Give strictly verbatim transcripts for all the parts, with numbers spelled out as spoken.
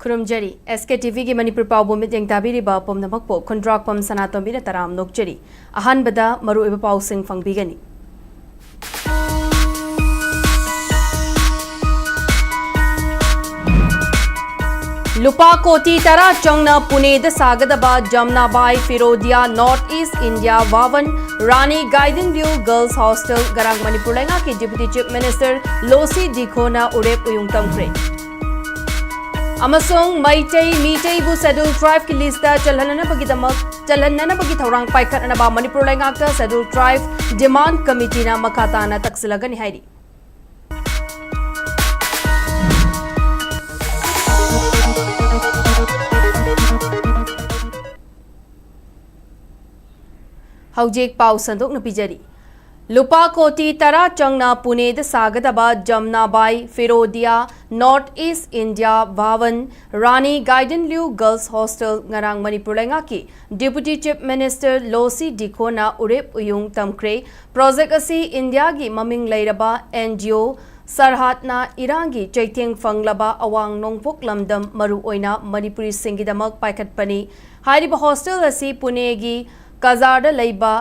ꯈꯨꯔꯨꯝꯖꯔꯤ꯫ ꯑꯦꯁ ꯀꯦ T ꯚꯤꯒꯤ ꯃꯅꯤꯄꯨꯔ ꯄꯥꯎꯕꯨ ꯃꯤꯠꯌꯦꯡ ꯇꯥꯕꯤꯔꯤꯕ ꯄꯨꯝꯅꯃꯛꯄꯨ ꯈꯨꯟꯗ꯭ꯔꯥꯛꯄꯝ ꯁꯅꯥꯇꯣꯝꯕꯤꯅ ꯇꯔꯥꯝꯅ ꯑꯣꯛꯆꯔꯤ꯫ ꯑꯍꯥꯟꯕꯗ ꯃꯔꯨꯑꯣꯏꯕ ꯄꯥꯎꯁꯤꯡ ꯐꯪꯕꯤꯒꯅꯤ꯫ ꯂꯨꯄꯥ ꯀꯣꯇꯤ ꯇꯔꯥ ꯆꯪꯅ ꯄꯨꯅꯦꯗ ꯁꯥꯒꯗꯕ ꯖꯝꯅꯥꯕꯥꯏ ꯐꯤꯔꯣꯗꯤꯌꯥ ꯅꯣꯔꯠ ꯏꯁ ꯏꯟꯗꯤꯌꯥ ꯚꯥꯕꯟ ꯔꯥꯅꯤ ꯒꯥꯏꯗꯤꯟꯂꯤꯌꯨ ꯒꯔꯜꯁ ꯍꯣꯁꯇꯦꯜ ꯉꯔꯥꯡ ꯃꯅꯤꯄꯨꯔ ꯂꯩꯉꯥꯛꯀꯤ ꯗꯤꯄ꯭ꯌꯨꯇꯤ ꯆꯤꯐ ꯃꯤꯅꯤꯁꯇꯔ ꯂꯣꯁꯤ ꯗꯤꯈꯣꯅ ꯎꯔꯦꯞ ꯎꯌꯨꯡ ꯇꯝꯈ꯭ꯔꯦ꯫ ꯑꯃꯁꯨꯡ ꯃꯩꯇꯩ ꯃꯤꯇꯩꯕꯨ ꯁꯦꯗ꯭ꯌꯨꯜ ꯇ꯭ꯔꯥꯏꯕꯀꯤ ꯂꯤꯁꯇ ꯆꯜꯍꯟꯅꯅꯕꯒꯤꯗꯃꯛ ꯆꯜꯍꯟꯅꯅꯕꯒꯤ ꯊꯧꯔꯥꯡ ꯄꯥꯏꯈꯠꯅꯅꯕ ꯃꯅꯤꯄꯨꯔ ꯂꯩꯉꯥꯛꯇ ꯁꯦꯗ꯭ꯌꯨꯜ ꯇ꯭ꯔꯥꯏꯕ ꯗꯤꯃꯥꯟꯗ ꯀꯃꯤꯇꯤꯅ ꯃꯈꯥ ꯇꯥꯅ ꯇꯛꯁꯤꯜꯂꯒꯅꯤ ꯍꯥꯏꯔꯤ꯫ ꯍꯧꯖꯤꯛ ꯄꯥꯎ ꯁꯟꯗꯣꯛꯅ ꯄꯤꯖꯔꯤ꯫ ꯂꯨꯄꯥ ꯀꯣꯇꯤ ꯇꯔꯥ ꯆꯪꯅ ꯄꯨꯅꯦꯗ ꯁꯥꯒꯗꯕ ꯖꯝꯅꯥꯕꯥꯏ ꯐꯤꯔꯣꯗꯤꯌꯥ ꯅꯣꯔꯠ ꯏꯁ ꯏꯟꯗꯤꯌꯥ ꯚꯥꯕꯟ ꯔꯥꯅꯤ ꯒꯥꯏꯗꯤꯟꯂꯤꯌꯨ ꯒꯔꯜꯁ ꯍꯣꯁꯇꯦꯜ ꯉꯔꯥꯡ ꯃꯅꯤꯄꯨꯔ ꯂꯩꯉꯥꯛꯀꯤ ꯗꯤꯄ꯭ꯌꯨꯇꯤ ꯆꯤꯐ ꯃꯤꯅꯤꯁꯇꯔ ꯂꯣꯁꯤ ꯗꯤꯈꯣꯅ ꯎꯔꯦꯞ ꯎꯌꯨꯡ ꯇꯝꯈ꯭ꯔꯦ꯫ ꯄ꯭ꯔꯣꯖꯦꯛ ꯑꯁꯤ ꯏꯟꯗꯤꯌꯥꯒꯤ ꯃꯃꯤꯡ ꯂꯩꯔꯕ ꯑꯦꯟ ꯖꯤ ꯑꯣ ꯁꯔꯍꯥꯠꯅ ꯏꯔꯥꯡꯒꯤ ꯆꯩꯊꯦꯡ ꯐꯪꯂꯕ ꯑꯋꯥꯡ ꯅꯣꯡꯄꯣꯛ ꯂꯝꯗꯝ, ꯃꯔꯨꯑꯣꯏꯅ ꯃꯅꯤꯄꯨꯔꯤꯁꯤꯡꯒꯤꯗꯃꯛ ꯄꯥꯏꯈꯠꯄꯅꯤ꯫ ꯍꯥꯏꯔꯤꯕ ꯍꯣꯁꯇꯦꯜ ꯑꯁꯤ ꯄꯨꯅꯦꯒꯤ ꯀꯖꯥꯔꯗ ꯂꯩꯕ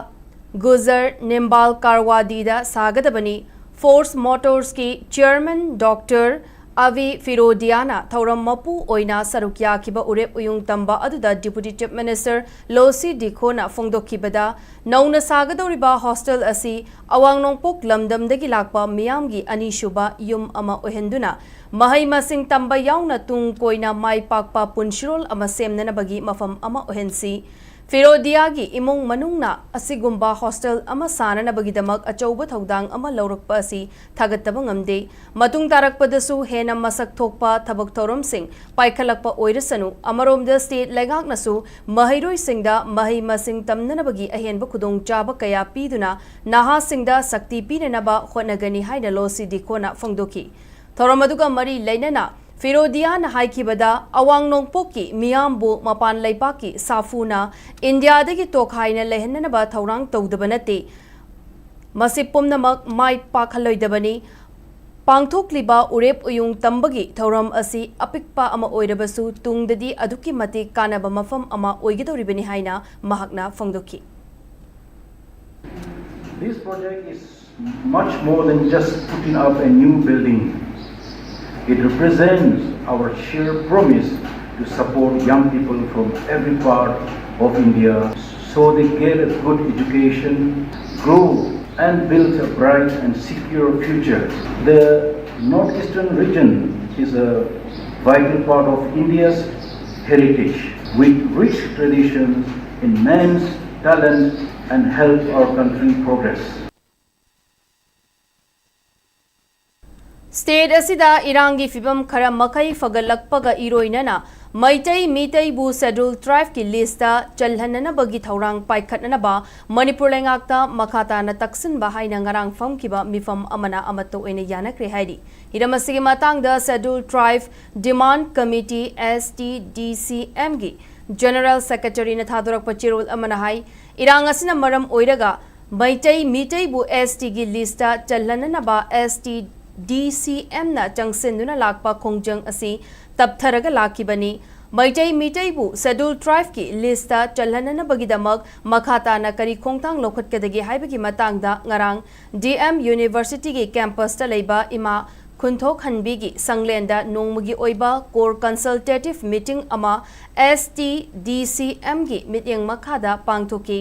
ꯒꯨꯖꯔ ꯅꯤꯝꯕꯥꯜ ꯀꯥꯔꯋꯥꯗꯤꯗ ꯁꯥꯒꯗꯕꯅꯤ꯫ ꯐꯣꯔꯁ ꯃꯣꯇꯣꯔꯁꯀꯤ ꯆꯤꯌꯔꯃꯦꯟ ꯗꯣꯛꯇꯔ ꯑꯚꯤ ꯐꯤꯔꯣꯗꯤꯌꯥꯅ ꯊꯧꯔꯝ ꯃꯄꯨ ꯑꯣꯏꯅ ꯁꯔꯨꯛ ꯌꯥꯈꯤꯕ ꯎꯔꯦꯞ ꯎꯌꯨꯡ ꯇꯝꯕ ꯑꯗꯨꯗ ꯗꯤꯄ꯭ꯌꯨꯇꯤ ꯆꯤꯐ ꯃꯤꯅꯤꯁꯇꯔ ꯂꯣꯁꯤ ꯗꯤꯈꯣꯅ ꯐꯣꯡꯗꯣꯛꯈꯤꯕꯗ, ꯅꯧꯅ ꯁꯥꯒꯗꯧꯔꯤꯕ ꯍꯣꯁꯇꯦꯜ ꯑꯁꯤ ꯑꯋꯥꯡ ꯅꯣꯡꯄꯣꯛ ꯂꯝꯗꯝꯗꯒꯤ ꯂꯥꯛꯄ ꯃꯤꯌꯥꯝꯒꯤ ꯑꯅꯤꯁꯨꯕ ꯌꯨꯝ ꯑꯃ ꯑꯣꯏꯍꯟꯗꯨꯅ ꯃꯍꯩ ꯃꯁꯤꯡ ꯇꯝꯕ ꯌꯥꯎꯅ ꯇꯨꯡ ꯀꯣꯏꯅ ꯃꯥꯏ ꯄꯥꯛꯄ ꯄꯨꯟꯁꯤꯔꯣꯜ ꯑꯃ ꯁꯦꯝꯅꯅꯕꯒꯤ ꯃꯐꯝ ꯑꯃ ꯑꯣꯏꯍꯟꯁꯤ꯫ ꯐꯤꯔꯣꯗꯤꯌꯥꯒꯤ ꯏꯃꯨꯡ ꯃꯅꯨꯡꯅ ꯑꯁꯤꯒꯨꯝꯕ ꯍꯣꯁꯇꯦꯜ ꯑꯃ ꯁꯥꯅꯅꯕꯒꯤꯗꯃꯛ ꯑꯆꯧꯕ ꯊꯧꯗꯥꯡ ꯑꯃ ꯂꯧꯔꯛꯄ ꯑꯁꯤ ꯊꯥꯒꯠꯇꯕ ꯉꯝꯗꯦ꯫ ꯃꯇꯨꯡ ꯇꯥꯔꯛꯄꯗꯁꯨ ꯍꯦꯟꯅ ꯃꯁꯛ ꯊꯣꯛꯄ ꯊꯕꯛ ꯊꯧꯔꯝꯁꯤꯡ ꯄꯥꯏꯈꯠꯂꯛꯄ ꯑꯣꯏꯔꯁꯅꯨ꯫ ꯑꯃꯔꯣꯝꯗ ꯁ꯭ꯇꯦꯠ ꯂꯩꯉꯥꯛꯅꯁꯨ ꯃꯍꯩꯔꯣꯏꯁꯤꯡꯗ ꯃꯍꯩ ꯃꯁꯤꯡ ꯇꯝꯅꯅꯕꯒꯤ ꯑꯍꯦꯟꯕ ꯈꯨꯗꯣꯡꯆꯥꯕ ꯀꯌꯥ ꯄꯤꯗꯨꯅ ꯅꯍꯥꯁꯤꯡꯗ ꯁꯛꯇꯤ ꯄꯤꯅꯅꯕ ꯍꯣꯠꯅꯒꯅꯤ ꯍꯥꯏꯅ ꯂꯣꯁꯤ ꯗꯤꯈꯣꯅ ꯐꯣꯡꯗꯣꯛꯈꯤ꯫ ꯊꯧꯔꯝ ꯑꯗꯨꯒ ꯃꯔꯤ ꯂꯩꯅꯅ ꯐꯤꯔꯣꯗꯤꯌꯥꯅ ꯍꯥꯏꯈꯤꯕꯗ, ꯑꯋꯥꯡ ꯅꯣꯡꯄꯣꯛꯀꯤ ꯃꯤꯌꯥꯝꯕꯨ ꯃꯄꯥꯟ ꯂꯩꯕꯥꯛꯀꯤ ꯁꯥꯐꯨꯅ ꯏꯟꯗꯤꯌꯥꯗꯒꯤ ꯇꯣꯈꯥꯏꯅ ꯂꯩꯍꯟꯅꯅꯕ ꯊꯧꯔꯥꯡ ꯇꯧꯗꯕ ꯅꯠꯇꯦ꯫ ꯃꯁꯤ ꯄꯨꯝꯅꯃꯛ ꯃꯥꯏ ꯄꯥꯛꯍꯜꯂꯣꯏꯗꯕꯅꯤ꯫ ꯄꯥꯡꯊꯣꯛꯂꯤꯕ ꯎꯔꯦꯞ ꯎꯌꯨꯡ ꯇꯝꯕꯒꯤ ꯊꯧꯔꯝ ꯑꯁꯤ ꯑꯄꯤꯛꯄ ꯑꯃ ꯑꯣꯏꯔꯕꯁꯨ ꯇꯨꯡꯗꯗꯤ ꯑꯗꯨꯛꯀꯤ ꯃꯇꯤꯛ ꯀꯥꯟꯅꯕ ꯃꯐꯝ ꯑꯃ ꯑꯣꯏꯒꯗꯧꯔꯤꯕꯅꯤ ꯍꯥꯏꯅ ꯃꯍꯥꯛꯅ ꯐꯣꯡꯗꯣꯛꯈꯤ꯫ This project is much more than just putting up a new building. It represents our shared promise to support young people from every part of India so they get a good education, grow, and build a bright and secure future. The Northeastern region is a vital part of India's heritage, with rich traditions, immense talent, and help our country progress. State ꯑꯁꯤꯗ ꯏꯔꯥꯡꯒꯤ ꯐꯤꯕꯝ ꯈꯔ ꯃꯈꯩ ꯐꯒꯠꯂꯛꯄꯒ ꯏꯔꯣꯏꯅꯅ Meitei ꯃꯤꯇꯩꯕꯨ Scheduled Tribeꯀꯤ listꯇ ꯆꯜꯍꯟꯅꯅꯕꯒꯤ ꯊꯧꯔꯥꯡ ꯄꯥꯏꯈꯠꯅꯅꯕ ꯃꯅꯤꯄꯨꯔ ꯂꯩꯉꯥꯛꯇ ꯃꯈꯥ ꯇꯥꯅ ꯇꯛꯁꯤꯟꯕ ꯍꯥꯏꯅ ꯉꯔꯥꯡ ꯐꯝꯈꯤꯕ ꯃꯤꯐꯝ ꯑꯃꯅ ꯑꯃꯠꯇ ꯑꯣꯏꯅ ꯌꯥꯅꯈ꯭ꯔꯦ ꯍꯥꯏꯔꯤ꯫ ꯍꯤꯔꯝ ꯑꯁꯤꯒꯤ ꯃꯇꯥꯡꯗ Scheduled Tribe Demand Committee, S T D C M ꯒꯤ General Secretaryꯅ ꯊꯥꯗꯣꯔꯛꯄ ꯆꯦꯔꯣꯜ ꯑꯃꯅ ꯍꯥꯏ, ꯏꯔꯥꯡ ꯑꯁꯤꯅ ꯃꯔꯝ ꯑꯣꯏꯔꯒ Meitei ꯃꯤꯇꯩꯕꯨ S Tꯒꯤ listꯇ ꯆꯜꯍꯟꯅꯅꯕ S T D C Mꯅ ꯆꯪꯁꯤꯟꯗꯨꯅ ꯂꯥꯛꯄ ꯈꯣꯡꯖꯪ ꯑꯁꯤ ꯇꯞꯊꯔꯒ ꯂꯥꯛꯈꯤꯕꯅꯤ꯫ ꯃꯩꯇꯩ ꯃꯤꯇꯩꯕꯨ Scheduled Tribeꯀꯤ listꯇ ꯆꯜꯍꯟꯅꯅꯕꯒꯤꯗꯃꯛ ꯃꯈꯥ ꯇꯥꯅ ꯀꯔꯤ ꯈꯣꯡꯊꯥꯡ ꯂꯧꯈꯠꯀꯗꯒꯦ ꯍꯥꯏꯕꯒꯤ ꯃꯇꯥꯡꯗ ꯉꯔꯥꯡ D M Universityꯒꯤ campusꯇ ꯂꯩꯕ ꯏꯃꯥ ꯈꯨꯟꯊꯣꯛꯍꯟꯕꯤꯒꯤ ꯁꯪꯂꯦꯟꯗ ꯅꯣꯡꯃꯒꯤ ꯑꯣꯏꯕ Core Consultative Meeting ꯑꯃ S T D C Mꯒꯤ ꯃꯤꯠꯌꯦꯡ ꯃꯈꯥꯗ ꯄꯥꯡꯊꯣꯛꯈꯤ꯫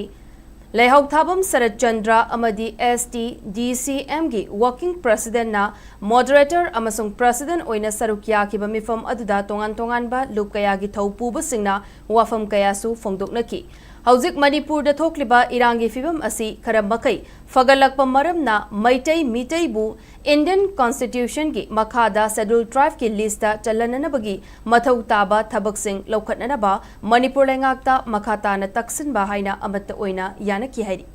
ꯂꯩꯍꯧꯊꯥꯕꯝ ꯁꯔꯠ ꯆꯟꯗ꯭ꯔ ꯑꯃꯗꯤ S T D C Mꯒꯤ Working Presidentꯅ Moderator ꯑꯃꯁꯨꯡ President ꯑꯣꯏꯅ ꯁꯔꯨꯛ ꯌꯥꯈꯤꯕ ꯃꯤꯐꯝ ꯑꯗꯨꯗ ꯇꯣꯉꯥꯟ ꯇꯣꯉꯥꯟꯕ ꯂꯨꯞ ꯀꯌꯥꯒꯤ ꯊꯧ ꯄꯨꯕꯁꯤꯡꯅ ꯋꯥꯐꯝ ꯀꯌꯥꯁꯨ ꯐꯣꯡꯗꯣꯛꯅꯈꯤ꯫ ꯍꯧꯖꯤꯛ ꯃꯅꯤꯄꯨꯔꯗ ꯊꯣꯛꯂꯤꯕ ꯏꯔꯥꯡꯒꯤ ꯐꯤꯕꯝ ꯑꯁꯤ ꯈꯔ ꯃꯈꯩ ꯐꯒꯠꯂꯛꯄ ꯃꯔꯝꯅ ꯃꯩꯇꯩ ꯃꯤꯇꯩꯕꯨ Indian Constitutionꯒꯤ ꯃꯈꯥꯗ Scheduled Tribeꯀꯤ listꯇ ꯆꯜꯍꯟꯅꯅꯕꯒꯤ ꯃꯊꯧ ꯇꯥꯕ ꯊꯕꯛꯁꯤꯡ ꯂꯧꯈꯠꯅꯅꯕ ꯃꯅꯤꯄꯨꯔ ꯂꯩꯉꯥꯛꯇ ꯃꯈꯥ ꯇꯥꯅ ꯇꯛꯁꯤꯟꯕ ꯍꯥꯏꯅ ꯑꯃꯠꯇ ꯑꯣꯏꯅ ꯌꯥꯅꯈꯤ ꯍꯥꯏꯔꯤ꯫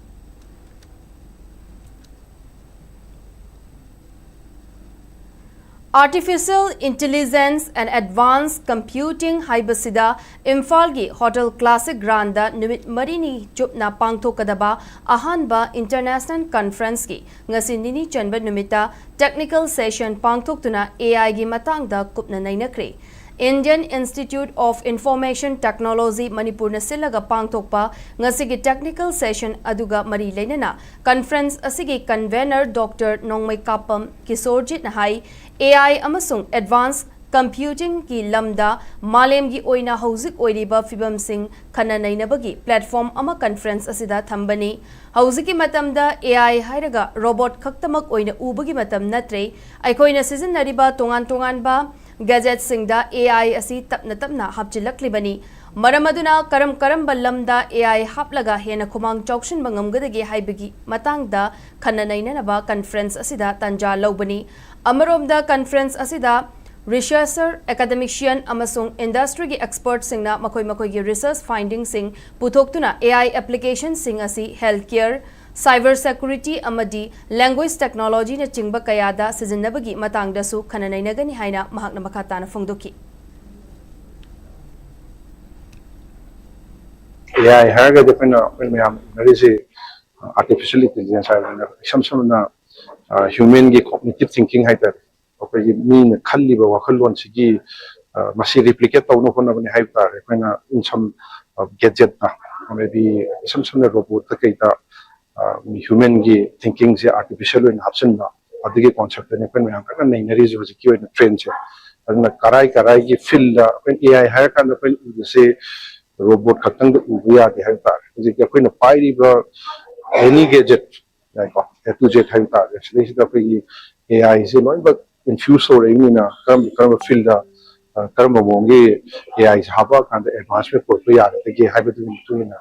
Artificial Intelligence and Advanced Computing ꯍꯥꯏꯕꯁꯤꯗ ꯏꯝꯐꯥꯜꯒꯤ ꯍꯣꯇꯦꯜ ꯀ꯭ꯂꯥꯁꯤꯛ ꯒ꯭ꯔꯥꯟꯗ ꯅꯨꯃꯤꯠ ꯃꯔꯤꯅꯤ ꯆꯨꯞꯅ ꯄꯥꯡꯊꯣꯛꯀꯗꯕ ꯑꯍꯥꯟꯕ ꯏꯟꯇꯔꯅꯦꯁꯅꯦꯜ ꯀꯟꯐꯔꯦꯟꯁꯀꯤ ꯉꯁꯤ ꯅꯤꯅꯤ ꯆꯟꯕ ꯅꯨꯃꯤꯠꯇ ꯇꯦꯛꯅꯤꯀꯦꯜ ꯁꯦꯁꯟ ꯄꯥꯡꯊꯣꯛꯇꯨꯅ ꯑꯦ ꯑꯥꯏꯒꯤ ꯃꯇꯥꯡꯗ ꯀꯨꯞꯅ ꯅꯩꯅꯈ꯭ꯔꯦ꯫ Indian Institute of Information Technology ꯃꯅꯤꯄꯨꯔꯅ ꯁꯤꯜꯂꯒ ꯄꯥꯡꯊꯣꯛꯄ ꯉꯁꯤꯒꯤ ꯇꯦꯛꯅꯤꯀꯦꯜ ꯁꯦꯁꯟ ꯑꯗꯨꯒ ꯃꯔꯤ ꯂꯩꯅꯅ ꯀꯟꯐꯔꯦꯟꯁ ꯑꯁꯤꯒꯤ convener doctor ꯅꯣꯡꯃꯩꯀꯥꯄꯝ ꯀꯤꯁꯣꯔꯖꯤꯠꯅ high, A I ꯑꯃꯁꯨꯡ ꯑꯦꯗꯚꯥꯟꯁ ꯀꯝꯄ꯭ꯌꯨꯇꯤꯡꯒꯤ ꯂꯝꯗ ꯃꯥꯂꯦꯝꯒꯤ ꯑꯣꯏꯅ ꯍꯧꯖꯤꯛ ꯑꯣꯏꯔꯤꯕ ꯐꯤꯕꯝꯁꯤꯡ ꯈꯟꯅ ꯅꯩꯅꯕꯒꯤ ꯄ꯭ꯂꯦꯠꯐꯣꯔꯝ ꯑꯃ ꯀꯟꯐꯔꯦꯟꯁ ꯑꯁꯤꯗ ꯊꯝꯕꯅꯤ꯫ ꯍꯧꯖꯤꯛꯀꯤ ꯃꯇꯝꯗ ꯑꯦ ꯑꯥꯏ ꯍꯥꯏꯔꯒ ꯔꯣꯕꯣꯠ ꯈꯛꯇꯃꯛ ꯑꯣꯏꯅ ꯎꯕꯒꯤ ꯃꯇꯝ ꯅꯠꯇ꯭ꯔꯦ꯫ ꯑꯩꯈꯣꯏꯅ ꯁꯤꯖꯤꯟꯅꯔꯤꯕ ꯇꯣꯉꯥꯟ ꯇꯣꯉꯥꯟꯕ ꯒꯦꯖꯦꯠꯁꯤꯡꯗ ꯑꯦ ꯑꯥꯏ ꯑꯁꯤ ꯇꯞꯅ ꯇꯞꯅ ꯍꯥꯞꯆꯤꯜꯂꯛꯂꯤꯕꯅꯤ꯫ ꯃꯔꯝ ꯑꯗꯨꯅ ꯀꯔꯝ ꯀꯔꯝꯕ ꯂꯝꯗ ꯑꯦ ꯑꯥꯏ ꯍꯥꯞꯂꯒ ꯍꯦꯟꯅ ꯈꯨꯃꯥꯡ ꯆꯥꯎꯁꯤꯟꯕ ꯉꯝꯒꯗꯒꯦ ꯍꯥꯏꯕꯒꯤ ꯃꯇꯥꯡꯗ ꯈꯟꯅ ꯅꯩꯅꯅꯕ ꯀꯟꯐꯔꯦꯟꯁ ꯑꯁꯤꯗ ꯇꯥꯟꯖꯥ ꯂꯧꯕꯅꯤ꯫ ꯑꯃꯔꯣꯝꯗ ꯀꯟꯐꯔꯦꯟꯁ ꯑꯁꯤꯗ ꯔꯤꯁꯔꯆꯔ, ꯑꯦꯀꯥꯗꯦꯃꯤꯁꯤꯌꯟ ꯑꯃꯁꯨꯡ ꯏꯟꯗꯁꯇ꯭ꯔꯤꯒꯤ ꯑꯦꯛꯁꯄꯔꯠꯁꯤꯡꯅ ꯃꯈꯣꯏ ꯃꯈꯣꯏꯒꯤ ꯔꯤꯁꯔꯆ ꯐꯥꯏꯟꯗꯤꯡꯁꯤꯡ ꯄꯨꯊꯣꯛꯇꯨꯅ ꯑꯦ ꯑꯥꯏ ꯑꯦꯄ꯭ꯂꯤꯀꯦꯁꯟꯁꯤꯡ ꯑꯁꯤ ꯍꯦꯜꯊ ꯀꯦꯌꯔ, ꯁꯥꯏꯕꯔ ꯁꯦꯀ꯭ꯌꯨꯔꯤꯇꯤ ꯑꯃꯗꯤ ꯂꯦꯡꯒ꯭ꯋꯦꯖ ꯇꯦꯛꯅꯣꯂꯣꯖꯤꯅꯆꯤꯡꯕ ꯀꯌꯥꯗ ꯁꯤꯖꯤꯟꯅꯕꯒꯤ ꯃꯇꯥꯡꯗꯁꯨ ꯈꯟꯅ ꯅꯩꯅꯒꯅꯤ ꯍꯥꯏꯅ ꯃꯍꯥꯛꯅ ꯃꯈꯥ ꯇꯥꯅ ꯐꯣꯡꯗꯣꯛꯈꯤ꯫ ꯑꯦ ꯑꯥꯏ ꯍꯥꯏꯔꯒꯗꯤ ꯑꯩꯈꯣꯏꯅ, ꯑꯩꯈꯣꯏ ꯃꯌꯥꯝ ꯎꯅꯔꯤꯁꯤ ꯑꯥꯔꯇꯤꯐꯤꯁꯤꯌꯦꯜ ꯏꯟꯇꯦꯂꯤꯖꯦꯟꯁ ꯍꯥꯏꯕꯅꯤꯅ, ꯏꯁꯝ ꯁꯝꯅ ꯍ꯭ꯌꯨꯃꯦꯟꯒꯤ ꯀꯣꯒꯅꯤꯇꯤꯞ ꯊꯤꯡꯀꯤꯡ ꯍꯥꯏꯇꯥꯔꯦ꯫ ꯑꯩꯈꯣꯏꯒꯤ ꯃꯤꯅ ꯈꯜꯂꯤꯕ ꯋꯥꯈꯜꯂꯣꯟꯁꯤꯒꯤ, ꯑ, ꯃꯁꯤ ꯔꯤꯄ꯭ꯂꯤꯀꯦꯠ ꯇꯧꯅꯕ ꯍꯣꯠꯅꯕꯅꯤ ꯍꯥꯏꯕ ꯇꯥꯔꯦ꯫ ꯑꯩꯈꯣꯏꯅ in some, ꯑ, ꯒꯦꯖꯦꯠꯇ, maybe ꯏꯁꯝ ꯁꯝꯅ ꯔꯣꯕꯣꯠꯇ ꯀꯩꯗ, ꯑ, ꯍ꯭ꯌꯨꯃꯦꯟꯒꯤ ꯊꯤꯡꯀꯤꯡꯁꯦ ꯑꯥꯔꯇꯤꯐꯤꯁꯤꯌꯦꯜ ꯑꯣꯏꯅ ꯍꯥꯞꯆꯤꯟꯕ, ꯑꯗꯨꯒꯤ ꯀꯣꯟꯁꯦꯞꯇꯅꯤ ꯑꯩꯈꯣꯏ ꯃꯌꯥꯝ ꯀꯟꯅ ꯅꯩꯅꯔꯤꯁꯦ ꯍꯧꯖꯤꯛꯀꯤ ꯑꯣꯏꯅ ꯇ꯭ꯔꯦꯟꯁꯦ꯫ ꯑꯗꯨꯅ ꯀꯔꯥꯏ ꯀꯔꯥꯏꯒꯤ ꯐꯤꯜꯗ ꯑꯩꯈꯣꯏꯅ ꯑꯦ ꯑꯥꯏ ꯍꯥꯏꯔꯀꯥꯟꯗ ꯑꯩꯈꯣꯏꯅ ꯎꯕꯁꯦ ꯔꯣꯕꯣꯠ ꯈꯛꯇꯪꯗ ꯎꯕ ꯌꯥꯗꯦ ꯍꯥꯏꯕ ꯇꯥꯔꯦ꯫ ꯍꯧꯖꯤꯛꯇꯤ ꯑꯩꯈꯣꯏꯅ ꯄꯥꯏꯔꯤꯕ ꯑꯦꯅꯤ ꯒꯦꯖꯦꯠ, ꯌꯥꯏꯀꯣ, A to Z ꯍꯥꯏꯕ ꯇꯥꯔꯦ, ꯁꯤꯗꯩꯁꯤꯗ ꯑꯩꯈꯣꯏꯒꯤ ꯑꯦ ꯑꯥꯏꯁꯦ ꯂꯣꯏꯅꯃꯛ ꯏꯟꯐ꯭ꯌꯨꯁ ꯇꯧꯔꯛꯏꯅꯤꯅ ꯀꯔꯝꯕ ꯀꯔꯝꯕ ꯐꯤꯜꯗ, ꯑ, ꯀꯔꯝꯕ ꯃꯑꯣꯡꯒꯤ ꯑꯦ ꯑꯥꯏꯁꯦ ꯍꯥꯞꯄꯛꯑꯀꯥꯟꯗ ꯑꯦꯗꯚꯥꯟꯁꯃꯦꯟ ꯄꯨꯔꯛꯄ ꯌꯥꯒꯗꯒꯦ ꯍꯥꯏꯕꯗꯨꯒꯤ ꯃꯇꯨꯡ ꯏꯟꯅ꯫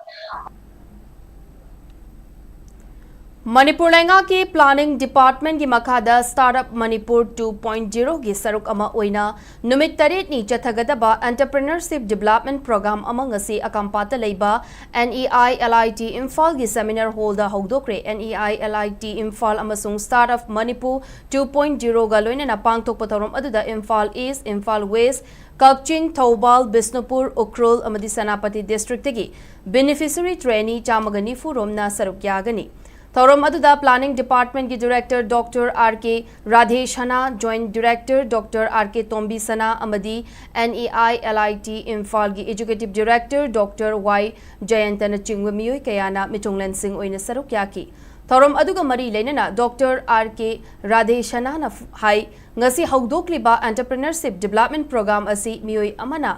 ꯃꯅꯤꯄꯨꯔ ꯂꯩꯉꯥꯛꯀꯤ Planning Department ꯀꯤ ꯃꯈꯥꯗ Startup Manipur two point zero ꯒꯤ ꯁꯔꯨꯛ ꯑꯃ ꯑꯣꯏꯅ ꯅꯨꯃꯤꯠ ꯇꯔꯦꯠꯅꯤ ꯆꯠꯊꯒꯗꯕ Entrepreneurship Development Program ꯑꯃ ꯉꯁꯤ ꯑꯀꯥꯝꯄꯥꯠꯇ ꯂꯩꯕ N E I L I T ꯏꯝꯐꯥꯜꯒꯤ Seminar Hall the ꯍꯧꯗꯣꯛꯈ꯭ꯔꯦ꯫ N E I L I T Imphal ꯑꯃꯁꯨꯡ Startup Manipur two point zero ꯒ ꯂꯣꯏꯅꯅ ꯄꯥꯡꯊꯣꯛꯄ ꯊꯧꯔꯝ ꯑꯗꯨꯗ ꯏꯝꯐꯥꯜ East, ꯏꯝꯐꯥꯜ West, ꯀꯛꯆꯤꯡ, ꯊꯧꯕꯥꯜ, ꯕꯤꯁꯅꯨꯄꯨꯔ, ꯎꯈ꯭ꯔꯨꯜ ꯑꯃꯗꯤ ꯁꯦꯅꯥꯄꯇꯤ district ꯇꯒꯤ beneficiary trainee ꯆꯥꯝꯃꯒ ꯅꯤꯐꯨ ꯔꯣꯝꯅ ꯁꯔꯨꯛ ꯌꯥꯒꯅꯤ꯫ ꯊꯧꯔꯝ ꯑꯗꯨꯗ Planning Department ꯀꯤ Director Doctor R K Radhe ꯁꯅꯥ, Joint Director Doctor R K ꯇꯣꯝꯕꯤ ꯁꯅꯥ ꯑꯃꯗꯤ N E I L I T ꯏꯝꯐꯥꯜꯒꯤ Executive Director Doctor Y ꯖꯌꯟꯇꯅꯆꯤꯡꯕ ꯃꯤꯑꯣꯏ ꯀꯌꯥꯅ ꯃꯤꯊꯨꯡꯂꯦꯟꯁꯤꯡ ꯑꯣꯏꯅ ꯁꯔꯨꯛ ꯌꯥꯈꯤ꯫ ꯊꯧꯔꯝ ꯑꯗꯨꯒ ꯃꯔꯤ ꯂꯩꯅꯅ Doctor R K ꯔꯥꯙꯦ ꯁꯅꯥꯅ ꯍꯥꯏ, ꯉꯁꯤ ꯍꯧꯗꯣꯛꯂꯤꯕ Entrepreneurship Development Program ꯑꯁꯤ ꯃꯤꯑꯣꯏ ꯑꯃꯅ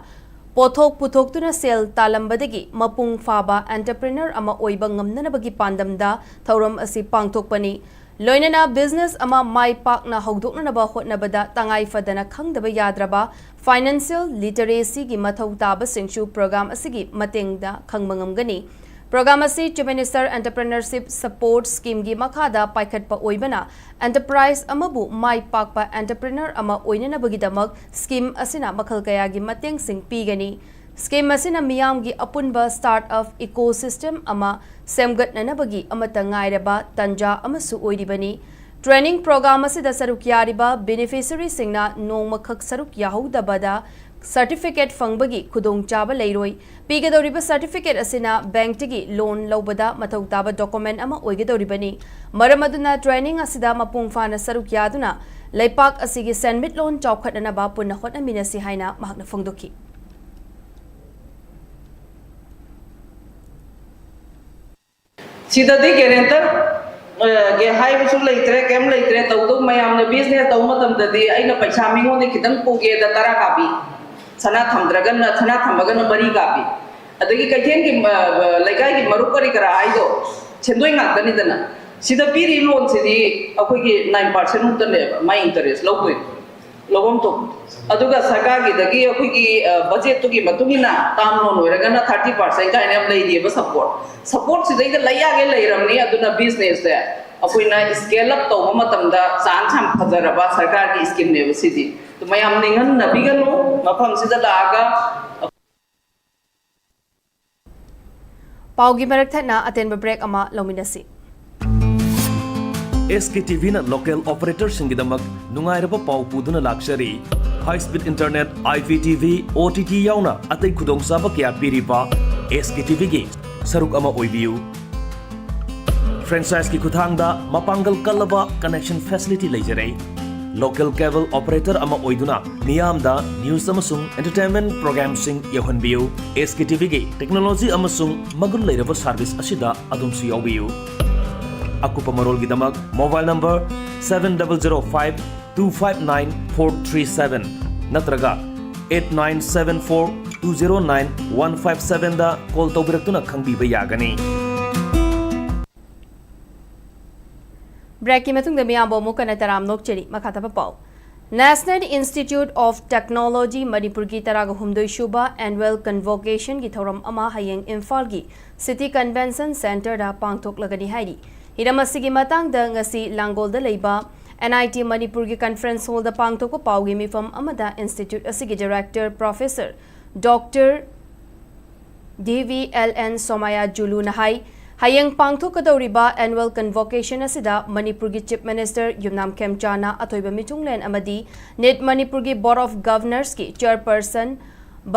ꯄꯣꯠꯊꯣꯛ ꯄꯨꯊꯣꯛꯇꯨꯅ ꯁꯦꯜ ꯇꯥꯜꯂꯝꯕꯗꯒꯤ ꯃꯄꯨꯡ ꯐꯥꯕ entrepreneur ꯑꯃ ꯑꯣꯏꯕ ꯉꯝꯅꯅꯕꯒꯤ ꯄꯥꯟꯗꯝꯗ ꯊꯧꯔꯝ ꯑꯁꯤ ꯄꯥꯡꯊꯣꯛꯄꯅꯤ꯫ ꯂꯣꯏꯅꯅ business ꯑꯃ ꯃꯥꯏ ꯄꯥꯛꯅ ꯍꯧꯗꯣꯛꯅꯅꯕ ꯍꯣꯠꯅꯕꯗ ꯇꯉꯥꯏ ꯐꯗꯅ ꯈꯪꯗꯕ ꯌꯥꯗ꯭ꯔꯕ financial literacy ꯒꯤ ꯃꯊꯧ ꯇꯥꯕꯁꯤꯡꯁꯨ program ꯑꯁꯤꯒꯤ ꯃꯇꯦꯡꯗ ꯈꯪꯕ ꯉꯝꯒꯅꯤ꯫ Program ꯑꯁꯤ Chief Minister Entrepreneurship Support Scheme ꯒꯤ ꯃꯈꯥꯗ ꯄꯥꯏꯈꯠꯄ ꯑꯣꯏꯕꯅ, enterprise ꯑꯃꯕꯨ ꯃꯥꯏ ꯄꯥꯛꯄ entrepreneur ꯑꯃ ꯑꯣꯏꯅꯅꯕꯒꯤꯗꯃꯛ scheme ꯑꯁꯤꯅ ꯃꯈꯜ ꯀꯌꯥꯒꯤ ꯃꯇꯦꯡꯁꯤꯡ ꯄꯤꯒꯅꯤ꯫ Scheme ꯑꯁꯤꯅ ꯃꯤꯌꯥꯝꯒꯤ ꯑꯄꯨꯟꯕ startup ecosystem ꯑꯃ ꯁꯦꯝꯒꯠꯅꯅꯕꯒꯤ ꯑꯃꯠꯇ ꯉꯥꯏꯔꯕ ꯇꯥꯟꯖꯥ ꯑꯃꯁꯨ ꯑꯣꯏꯔꯤꯕꯅꯤ꯫ Training program ꯑꯁꯤꯗ ꯁꯔꯨꯛ ꯌꯥꯔꯤꯕ beneficiary ꯁꯤꯡꯅ ꯅꯣꯡꯃꯈꯛ ꯁꯔꯨꯛ ꯌꯥꯍꯧꯗꯕꯗ certificate ꯐꯪꯕꯒꯤ ꯈꯨꯗꯣꯡꯆꯥꯕ ꯂꯩꯔꯣꯏ꯫ ꯄꯤꯒꯗꯧꯔꯤꯕ certificate ꯑꯁꯤꯅ bank ꯇꯒꯤ loan ꯂꯧꯕꯗ ꯃꯊꯧ ꯇꯥꯕ document ꯑꯃ ꯑꯣꯏꯒꯗꯧꯔꯤꯕꯅꯤ꯫ ꯃꯔꯝ ꯑꯗꯨꯅ training ꯑꯁꯤꯗ ꯃꯄꯨꯡ ꯐꯥꯅ ꯁꯔꯨꯛ ꯌꯥꯗꯨꯅ ꯂꯩꯄꯥꯛ ꯑꯁꯤꯒꯤ ꯁꯦꯟꯃꯤꯠꯂꯣꯟ ꯆꯥꯎꯈꯠꯅꯅꯕ ꯄꯨꯟꯅ ꯍꯣꯠꯅꯃꯤꯟꯅꯁꯤ ꯍꯥꯏꯅ ꯃꯍꯥꯛꯅ ꯐꯣꯡꯗꯣꯛꯈꯤ꯫ ꯁꯤꯗꯗꯤ guarantor, ꯑ, ꯒꯦ ꯍꯥꯏꯕꯁꯨ ꯂꯩꯇ꯭ꯔꯦ, ꯀꯩꯝ ꯂꯩꯇ꯭ꯔꯦ꯫ ꯇꯧꯗꯧ ꯃꯌꯥꯝꯅ business ꯇꯧꯕ ꯃꯇꯝꯗꯗꯤ ꯑꯩꯅ ꯄꯩꯁꯥ ꯃꯤꯉꯣꯟꯗ ꯈꯤꯇꯪ ꯄꯨꯒꯦꯗ ꯇꯔꯥ ꯀꯥꯞꯄꯤ, ꯁꯅꯥ ꯊꯝꯗ꯭ꯔꯒꯅ, ꯁꯅꯥ ꯊꯝꯃꯒꯅ ꯃꯔꯤ ꯀꯥꯞꯄꯤ꯫ ꯑꯗꯒꯤ ꯀꯩꯊꯦꯜꯒꯤ, ꯑ, ꯑ, ꯂꯩꯀꯥꯏꯒꯤ ꯃꯔꯨꯞ ꯀꯔꯤ ꯀꯔꯥ ꯍꯥꯏꯗꯣ ꯁꯦꯟꯗꯣꯏ ꯉꯥꯛꯇꯅꯤꯗꯅ꯫ ꯁꯤꯗ ꯄꯤꯔꯤ loan ꯁꯤꯗꯤ ꯑꯩꯈꯣꯏꯒꯤ nine percent ꯃꯨꯛꯇꯅꯦꯕ ꯃꯥꯏ interest ꯂꯧꯗꯣꯏꯅꯤ꯫ ꯂꯧꯐꯝ ꯊꯣꯛ ꯑꯗꯨꯒ ꯁꯔꯀꯥꯔꯒꯤꯗꯒꯤ ꯑꯩꯈꯣꯏꯒꯤ ꯕꯖꯦꯠꯇꯨꯒꯤ ꯃꯇꯨꯡ ꯏꯟꯅ ꯇꯥꯔꯝ ꯂꯣꯟ ꯑꯣꯏꯔꯒꯅ ꯊꯥꯔꯇꯤ ꯄꯥꯔꯁꯦꯟ ꯀꯥꯏꯅ ꯌꯥꯝ ꯂꯩꯔꯤꯑꯕ ꯁꯞꯄꯣꯔꯠ꯫ ꯁꯞꯄꯣꯔꯠꯁꯤꯗꯩꯗ ꯂꯩ ꯌꯥꯒꯦ ꯂꯩꯔꯝꯅꯤ꯫ ꯑꯗꯨꯅ ꯕꯤꯖꯤꯅꯦꯁꯁꯦ ꯑꯩꯈꯣꯏꯅ ꯁ꯭ꯀꯦꯜ ꯑꯞ ꯇꯧꯕ ꯃꯇꯝꯗ ꯆꯥꯟꯁ ꯌꯥꯝ ꯐꯖꯔꯕ ꯁꯔꯀꯥꯔꯒꯤ ꯁ꯭ꯀꯤꯝꯅꯦꯕ ꯁꯤꯗꯤ꯫ ꯑꯗꯨ ꯃꯌꯥꯝ ꯅꯤꯡꯍꯟꯅꯕꯤꯒꯅꯨ꯫ ꯃꯐꯝꯁꯤꯗ ꯂꯥꯛꯑꯒ ꯄꯥꯎꯒꯤ ꯃꯔꯛ ꯊꯠꯅ ꯑꯇꯦꯟꯕ ꯕ꯭ꯔꯦꯛ ꯑꯃ ꯂꯧꯃꯤꯟꯅꯁꯤ꯫ ꯑꯦꯁ ꯀꯦ ꯇꯤ ꯚꯤꯅ ꯂꯣꯀꯦꯜ ꯑꯣꯄꯔꯦꯇꯔꯁꯤꯡꯒꯤꯗꯃꯛ ꯅꯨꯡꯉꯥꯏꯔꯕ ꯄꯥꯎ ꯄꯨꯗꯨꯅ ꯂꯥꯛꯆꯔꯤ꯫ High speed internet, I P T V, O T T ꯌꯥꯎꯅ ꯑꯇꯩ ꯈꯨꯗꯣꯡꯆꯥꯕ ꯀꯌꯥ ꯄꯤꯔꯤꯕ ꯑꯦꯁ ꯀꯦ ꯇꯤ ꯚꯤꯒꯤ ꯁꯔꯨꯛ ꯑꯃ ꯑꯣꯏꯕꯤꯌꯨ꯫ ꯐ꯭ꯔꯦꯟꯆꯥꯏꯖꯀꯤ ꯈꯨꯠꯊꯥꯡꯗ ꯃꯄꯥꯡꯒꯜ ꯀꯜꯂꯕ ꯀꯅꯦꯛꯁꯟ ꯐꯦꯁꯤꯂꯤꯇꯤ ꯂꯩꯖꯔꯦ꯫ ꯂꯣꯀꯦꯜ ꯀꯦꯕꯜ ꯑꯣꯄꯔꯦꯇꯔ ꯑꯃ ꯑꯣꯏꯗꯨꯅ ꯃꯤꯌꯥꯝꯗ ꯅ꯭ꯌꯨꯁ ꯑꯃꯁꯨꯡ ꯑꯦꯟꯇꯔꯇꯦꯟꯃꯦꯟꯠ ꯄ꯭ꯔꯣꯒ꯭ꯔꯥꯝꯁꯤꯡ ꯌꯧꯍꯟꯕꯤꯌꯨ꯫ ꯑꯦꯁ ꯀꯦ ꯇꯤ ꯚꯤꯒꯤ ꯇꯦꯛꯅꯣꯂꯣꯖꯤ ꯑꯃꯁꯨꯡ ꯃꯒꯨꯟ ꯂꯩꯔꯕ ꯁꯥꯔꯚꯤꯁ ꯑꯁꯤꯗ ꯑꯗꯣꯝꯁꯨ ꯌꯥꯎꯕꯤꯌꯨ꯫ ꯑꯀꯨꯞꯄ ꯃꯔꯣꯜꯒꯤꯗꯃꯛ mobile number seven double zero five two five nine four three seven ꯅꯠꯇ꯭ꯔꯒ eight nine seven four two zero nine one five sevenꯗ ꯀꯣꯜ ꯇꯧꯕꯤꯔꯛꯇꯨꯅ ꯈꯪꯕꯤꯕ ꯌꯥꯒꯅꯤ꯫ ꯕ꯭ꯔꯦꯛꯀꯤ ꯃꯇꯨꯡꯗ ꯃꯤꯌꯥꯝꯕꯨ ꯑꯃꯨꯛ ꯍꯟꯅ ꯇꯔꯥꯝꯅ ꯑꯣꯛꯆꯔꯤ꯫ ꯃꯈꯥ ꯇꯥꯕ ꯄꯥꯎ꯫ National Institute of Technology ꯃꯅꯤꯄꯨꯔꯒꯤ ꯇꯔꯥꯒ ꯍꯨꯝꯗꯣꯏ ꯁꯨꯕ Annual Convocationꯒꯤ ꯊꯧꯔꯝ ꯑꯃ ꯍꯌꯦꯡ ꯏꯝꯐꯥꯜꯒꯤ City Convention Centreꯗ ꯄꯥꯡꯊꯣꯛꯂꯒꯅꯤ ꯍꯥꯏꯔꯤ꯫ ꯍꯤꯔꯝ ꯑꯁꯤꯒꯤ ꯃꯇꯥꯡꯗ ꯉꯁꯤ ꯂꯥꯡꯒꯣꯜꯗ ꯂꯩꯕ N I T ꯃꯅꯤꯄꯨꯔꯒꯤ conference hallꯗ ꯄꯥꯡꯊꯣꯛꯄ ꯄꯥꯎꯒꯤ ꯃꯤꯐꯝ ꯑꯃꯗ institute ꯑꯁꯤꯒꯤ director professor Doctor D V L N ꯁꯣꯃꯥꯌꯥꯖꯨꯂꯨꯅ ꯍꯥꯏ, ꯍꯌꯦꯡ ꯄꯥꯡꯊꯣꯛꯀꯗꯧꯔꯤꯕ annual convocation ꯑꯁꯤꯗ ꯃꯅꯤꯄꯨꯔꯒꯤ Chief Minister ꯌꯨꯝꯅꯥꯝ ꯈꯦꯝꯆꯥꯟꯅ ꯑꯊꯣꯏꯕ ꯃꯤꯊꯨꯡꯂꯦꯟ ꯑꯃꯗꯤ NIT ꯃꯅꯤꯄꯨꯔꯒꯤ Board of Governorsꯀꯤ chairperson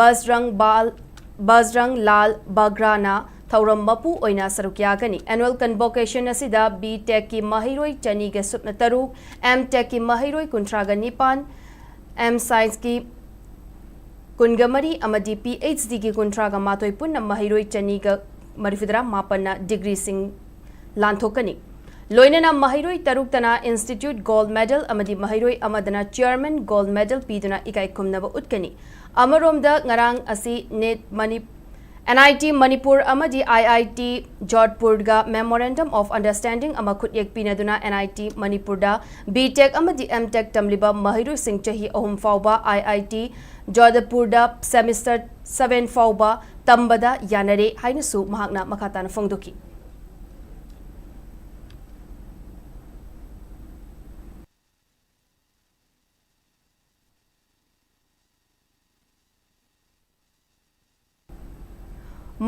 ꯕꯖꯔꯪ ꯕꯥꯜ, ꯕꯖꯔꯪ ꯂꯥꯜ ꯕꯒ꯭ꯔꯥꯅ ꯊꯧꯔꯝ ꯃꯄꯨ ꯑꯣꯏꯅ ꯁꯔꯨꯛ ꯌꯥꯒꯅꯤ꯫ Annual convocation ꯑꯁꯤꯗ B Techꯀꯤ ꯃꯍꯩꯔꯣꯏ ꯆꯅꯤꯒ ꯁꯨꯞꯅ ꯇꯔꯨꯛ, M Techꯀꯤ ꯃꯍꯩꯔꯣꯏ ꯀꯨꯟꯊ꯭ꯔꯥꯒ ꯅꯤꯄꯥꯟ, M Scienceꯀꯤ ꯀꯨꯟꯒ ꯃꯔꯤ ꯑꯃꯗꯤ PhDꯒꯤ ꯀꯨꯟꯊ꯭ꯔꯥꯒ ꯃꯥꯊꯣꯏ ꯄꯨꯟꯅ ꯃꯍꯩꯔꯣꯏ ꯆꯅꯤꯒ ꯃꯔꯤꯐꯨꯇꯔꯥ ꯃꯥꯄꯟꯅ degreeꯁꯤꯡ ꯂꯥꯟꯊꯣꯛꯀꯅꯤ꯫ ꯂꯣꯏꯅꯅ ꯃꯍꯩꯔꯣꯏ ꯇꯔꯨꯛꯇꯅ institute gold medal ꯑꯃꯗꯤ ꯃꯍꯩꯔꯣꯏ ꯑꯃꯗꯅ chairman gold medal ꯄꯤꯗꯨꯅ ꯏꯀꯥꯏ ꯈꯨꯝꯅꯕ ꯎꯠꯀꯅꯤ꯫ ꯑꯃꯔꯣꯝꯗ ꯉꯔꯥꯡ ꯑꯁꯤ NIT ꯃꯅꯤ-, ꯑꯦꯟ ꯑꯥꯏ ꯇꯤ ꯃꯅꯤꯄꯨꯔ ꯑꯃꯗꯤ ꯑꯥꯏ ꯑꯥꯏ ꯇꯤ ꯖꯣꯙꯄꯨꯔꯒ Memorandum of Understanding ꯑꯃ ꯈꯨꯠꯌꯦꯛ ꯄꯤꯅꯗꯨꯅ ꯑꯦꯟ ꯑꯥꯏ ꯇꯤ ꯃꯅꯤꯄꯨꯔꯗ B Tech ꯑꯃꯗꯤ M Tech ꯇꯝꯂꯤꯕ ꯃꯍꯩꯔꯣꯏꯁꯤꯡ ꯆꯍꯤ ꯑꯍꯨꯝ ꯐꯥꯎꯕ ꯑꯥꯏ ꯑꯥꯏ ꯇꯤ ꯖꯣꯙꯄꯨꯔꯗ semester seven ꯐꯥꯎꯕ ꯇꯝꯕꯗ ꯌꯥꯅꯔꯦ ꯍꯥꯏꯅꯁꯨ ꯃꯍꯥꯛꯅ ꯃꯈꯥ ꯇꯥꯅ ꯐꯣꯡꯗꯣꯛꯈꯤ꯫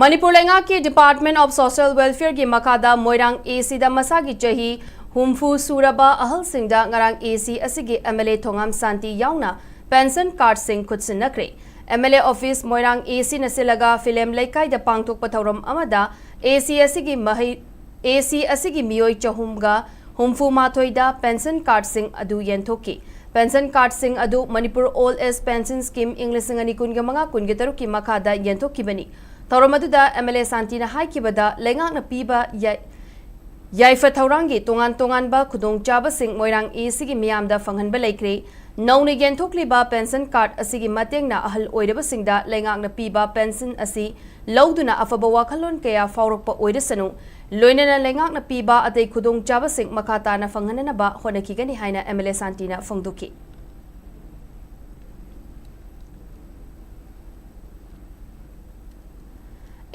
ꯃꯅꯤꯄꯨꯔ ꯂꯩꯉꯥꯛꯀꯤ Department of Social Welfare ꯒꯤ ꯃꯈꯥꯗ ꯃꯣꯏꯔꯥꯡ A C ꯗ ꯃꯁꯥꯒꯤ ꯆꯍꯤ ꯍꯨꯝꯐꯨ ꯁꯨꯔꯕ ꯑꯍꯜꯁꯤꯡꯗ ꯉꯔꯥꯡ A C ꯑꯁꯤꯒꯤ M L A ꯊꯣꯉꯥꯝ ꯁꯥꯟꯇꯤ ꯌꯥꯎꯅ pension card ꯁꯤꯡ ꯈꯨꯠꯁꯤꯟꯅꯈ꯭ꯔꯦ꯫ M L A office Moirang A C ꯅ ꯁꯤꯜꯂꯒ ꯐꯤꯂꯦꯝ ꯂꯩꯀꯥꯏꯗ ꯄꯥꯡꯊꯣꯛꯄ ꯊꯧꯔꯝ ꯑꯃꯗ A C ꯑꯁꯤꯒꯤ ꯃꯍꯩ, A C ꯑꯁꯤꯒꯤ ꯃꯤꯑꯣꯏ ꯆꯍꯨꯝꯒ ꯍꯨꯝꯐꯨ ꯃꯥꯊꯣꯏꯗ pension card ꯁꯤꯡ ꯑꯗꯨ ꯌꯦꯟꯊꯣꯛꯈꯤ꯫ Pension card ꯁꯤꯡ ꯑꯗꯨ Manipur Old Age Pension Scheme ꯏꯪ ꯂꯤꯁꯤꯡ ꯑꯅꯤ ꯀꯨꯟꯒ ꯃꯉꯥ ꯀꯨꯟꯒ ꯇꯔꯨꯛꯀꯤ ꯃꯈꯥꯗ ꯌꯦꯟꯊꯣꯛꯈꯤꯕꯅꯤ꯫ ꯊꯧꯔꯝ ꯑꯗꯨꯗ M L A ꯁꯥꯟꯇꯤꯅ ꯍꯥꯏꯈꯤꯕꯗ, ꯂꯩꯉꯥꯛꯅ ꯄꯤꯕ ꯌꯥꯏ-, ꯌꯥꯏꯐ ꯊꯧꯔꯥꯡꯒꯤ ꯇꯣꯉꯥꯟ ꯇꯣꯉꯥꯟꯕ ꯈꯨꯗꯣꯡꯆꯥꯕꯁꯤꯡ ꯃꯣꯏꯔꯥꯡ A C ꯒꯤ ꯃꯤꯌꯥꯝꯗ ꯐꯪꯍꯟꯕ ꯂꯩꯈ꯭ꯔꯦ꯫ ꯅꯧꯅ ꯌꯦꯟꯊꯣꯛꯂꯤꯕ pension card ꯑꯁꯤꯒꯤ ꯃꯇꯦꯡꯅ ꯑꯍꯜ ꯑꯣꯏꯔꯕꯁꯤꯡꯗ ꯂꯩꯉꯥꯛꯅ ꯄꯤꯕ pension ꯑꯁꯤ ꯂꯧꯗꯨꯅ ꯑꯐꯕ ꯋꯥꯈꯜꯂꯣꯟ ꯀꯌꯥ ꯐꯥꯎꯔꯛꯄ ꯑꯣꯏꯔꯁꯅꯨ, ꯂꯣꯏꯅꯅ ꯂꯩꯉꯥꯛꯅ ꯄꯤꯕ ꯑꯇꯩ ꯈꯨꯗꯣꯡꯆꯥꯕꯁꯤꯡ ꯃꯈꯥ ꯇꯥꯅ ꯐꯪꯍꯟꯅꯅꯕ ꯍꯣꯠꯅꯈꯤꯒꯅꯤ ꯍꯥꯏꯅ M L A ꯁꯥꯟꯇꯤꯅ ꯐꯣꯡꯗꯣꯛꯈꯤ꯫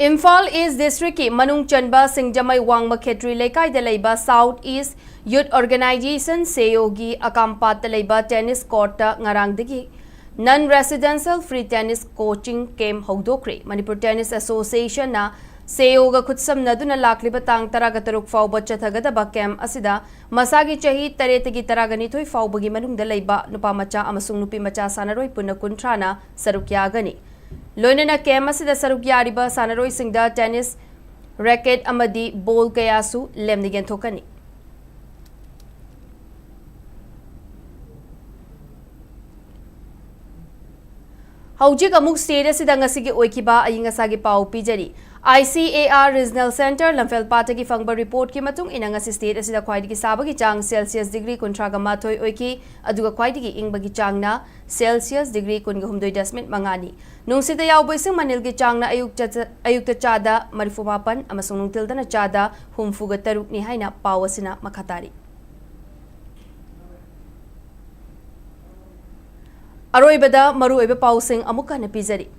ꯏꯝꯐꯥꯜ East District ꯀꯤ ꯃꯅꯨꯡ ꯆꯟꯕ ꯁꯤꯡꯖꯃꯩ ꯋꯥꯡꯃ ꯈꯦꯇ꯭ꯔꯤ ꯂꯩꯀꯥꯏꯗ ꯂꯩꯕ South East Youth Organisation, ꯁꯦꯌꯣꯒꯤ ꯑꯀꯥꯝꯄꯥꯠꯇ ꯂꯩꯕ tennis court ꯇ ꯉꯔꯥꯡꯗꯒꯤ Non Residential Free Tennis Coaching Camp ꯍꯧꯗꯣꯛꯈ꯭ꯔꯦ꯫ Manipur Tennis Association ꯅ ꯁꯦꯌꯣꯒ ꯈꯨꯠꯁꯝꯅꯗꯨꯅ ꯂꯥꯛꯂꯤꯕ ꯇꯥꯡ ꯇꯔꯥꯒ ꯇꯔꯨꯛ ꯐꯥꯎꯕ ꯆꯠꯊꯒꯗꯕ camp ꯑꯁꯤꯗ ꯃꯁꯥꯒꯤ ꯆꯍꯤ ꯇꯔꯦꯠꯇꯒꯤ ꯇꯔꯥꯒ ꯅꯤꯊꯣꯏ ꯐꯥꯎꯕꯒꯤ ꯃꯅꯨꯡꯗ ꯂꯩꯕ ꯅꯨꯄꯥ ꯃꯆꯥ ꯑꯃꯁꯨꯡ ꯅꯨꯄꯤ ꯃꯆꯥ ꯁꯥꯟꯅꯔꯣꯏ ꯄꯨꯟꯅ ꯀꯨꯟꯊ꯭ꯔꯥꯅ ꯁꯔꯨꯛ ꯌꯥꯒꯅꯤ꯫ ꯂꯣꯏꯅꯅ camp ꯑꯁꯤꯗ ꯁꯔꯨꯛ ꯌꯥꯔꯤꯕ ꯁꯥꯟꯅꯔꯣꯏꯁꯤꯡꯗ tennis racket ꯑꯃꯗꯤ ball ꯀꯌꯥꯁꯨ ꯂꯦꯝꯅ ꯌꯦꯟꯊꯣꯛꯀꯅꯤ꯫ ꯍꯧꯖꯤꯛ ꯑꯃꯨꯛ state ꯑꯁꯤꯗ ꯉꯁꯤꯒꯤ ꯑꯣꯏꯈꯤꯕ ꯑꯏꯪ ꯑꯁꯥꯒꯤ ꯄꯥꯎ ꯄꯤꯖꯔꯤ꯫ I C A R Regional Center ꯂꯝꯐꯦꯜꯄꯥꯠꯇꯒꯤ ꯐꯪꯕ ꯔꯤꯄꯣꯔꯠꯀꯤ ꯃꯇꯨꯡ ꯏꯟꯅ ꯉꯁꯤ ꯁ꯭ꯇꯦꯠ ꯑꯁꯤꯗ ꯈ꯭ꯋꯥꯏꯗꯒꯤ ꯁꯥꯕꯒꯤ ꯆꯥꯡ ꯁꯦꯜꯁꯤꯌꯁ ꯗꯤꯒ꯭ꯔꯤ ꯀꯨꯟꯊ꯭ꯔꯥꯒ ꯃꯥꯊꯣꯏ ꯑꯣꯏꯈꯤ, ꯑꯗꯨꯒ ꯈ꯭ꯋꯥꯏꯗꯒꯤ ꯏꯪꯕꯒꯤ ꯆꯥꯡꯅ ꯁꯦꯜꯁꯤꯌꯁ ꯗꯤꯒ꯭ꯔꯤ ꯀꯨꯟꯒ ꯍꯨꯝꯗꯣꯏ ꯗꯁꯃꯤꯛ ꯃꯉꯥꯅꯤ꯫ ꯅꯨꯡꯁꯤꯠꯇ ꯌꯥꯎꯕ ꯏꯁꯤꯡ ꯃꯅꯤꯜꯒꯤ ꯆꯥꯡꯅ ꯑꯌꯨꯛ ꯆ-, ꯑꯌꯨꯛꯇ ꯆꯥꯗ ꯃꯔꯤꯐꯨ ꯃꯥꯄꯟ ꯑꯃꯁꯨꯡ ꯅꯨꯡꯊꯤꯜꯗꯅ ꯆꯥꯗ ꯍꯨꯝꯐꯨꯒ ꯇꯔꯨꯛꯅꯤ ꯍꯥꯏꯅ ꯄꯥꯎ ꯑꯁꯤꯅ ꯃꯈꯥ ꯇꯥꯔꯤ꯫ ꯑꯔꯣꯏꯕꯗ ꯃꯔꯨꯑꯣꯏꯕ ꯄꯥꯎꯁꯤꯡ ꯑꯃꯨꯛ ꯍꯟꯅ ꯄꯤꯖꯔꯤ꯫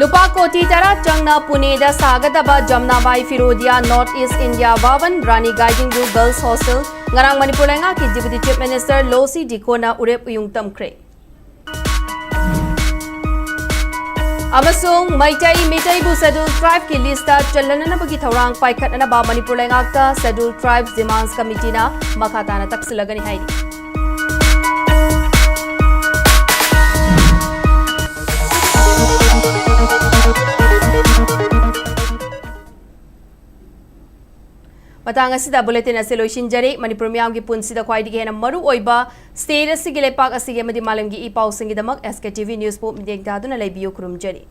ꯂꯨꯄꯥ ꯀꯣꯇꯤ ꯇꯔꯥ ꯆꯪꯅ ꯄꯨꯅꯦꯗ ꯁꯥꯒꯗꯕ ꯖꯝꯅꯥꯕꯥꯏ ꯐꯤꯔꯣꯗꯤꯌꯥ North East India Bhavan ꯔꯥꯅꯤ ꯒꯥꯏꯗꯤꯡꯂꯨ Girls Hostel ꯉꯔꯥꯡ ꯃꯅꯤꯄꯨꯔ ꯂꯩꯉꯥꯛꯀꯤ Deputy Chief Minister ꯂꯣꯁꯤ ꯗꯤꯀꯣꯅ ꯎꯔꯦꯞ ꯎꯌꯨꯡ ꯇꯝꯈ꯭ꯔꯦ꯫ ꯑꯃꯁꯨꯡ ꯃꯩꯇꯩ, ꯃꯤꯇꯩꯕꯨ Scheduled Tribeꯀꯤ listꯇ ꯆꯜꯍꯟꯅꯅꯕꯒꯤ ꯊꯧꯔꯥꯡ ꯄꯥꯏꯈꯠꯅꯅꯕ ꯃꯅꯤꯄꯨꯔ ꯂꯩꯉꯥꯛꯇ Scheduled Tribes Demands Committeeꯅ ꯃꯈꯥ ꯇꯥꯅ ꯇꯛꯁꯤꯜꯂꯒꯅꯤ ꯍꯥꯏꯔꯤ꯫ ꯃꯇꯥꯡ ꯑꯁꯤꯗ bulletin ꯑꯁꯤ ꯂꯣꯏꯁꯤꯟꯖꯔꯦ꯫ ꯃꯅꯤꯄꯨꯔ ꯃꯤꯌꯥꯝꯒꯤ ꯄꯨꯟꯁꯤꯗ ꯈ꯭ꯋꯥꯏꯗꯒꯤ ꯍꯦꯟꯅ ꯃꯔꯨ ꯑꯣꯏꯕ state ꯑꯁꯤꯒꯤ, ꯂꯩꯄꯥꯛ ꯑꯁꯤꯒꯤ ꯑꯃꯗꯤ ꯃꯥꯂꯦꯝꯒꯤ E ꯄꯥꯎꯁꯤꯡꯒꯤꯗꯃꯛ S K T V Newsꯕꯨ ꯃꯤꯠꯌꯦꯡ ꯇꯥꯗꯨꯅ ꯂꯩꯕꯤꯌꯨ꯫ ꯈꯨꯔꯨꯝꯖꯔꯤ꯫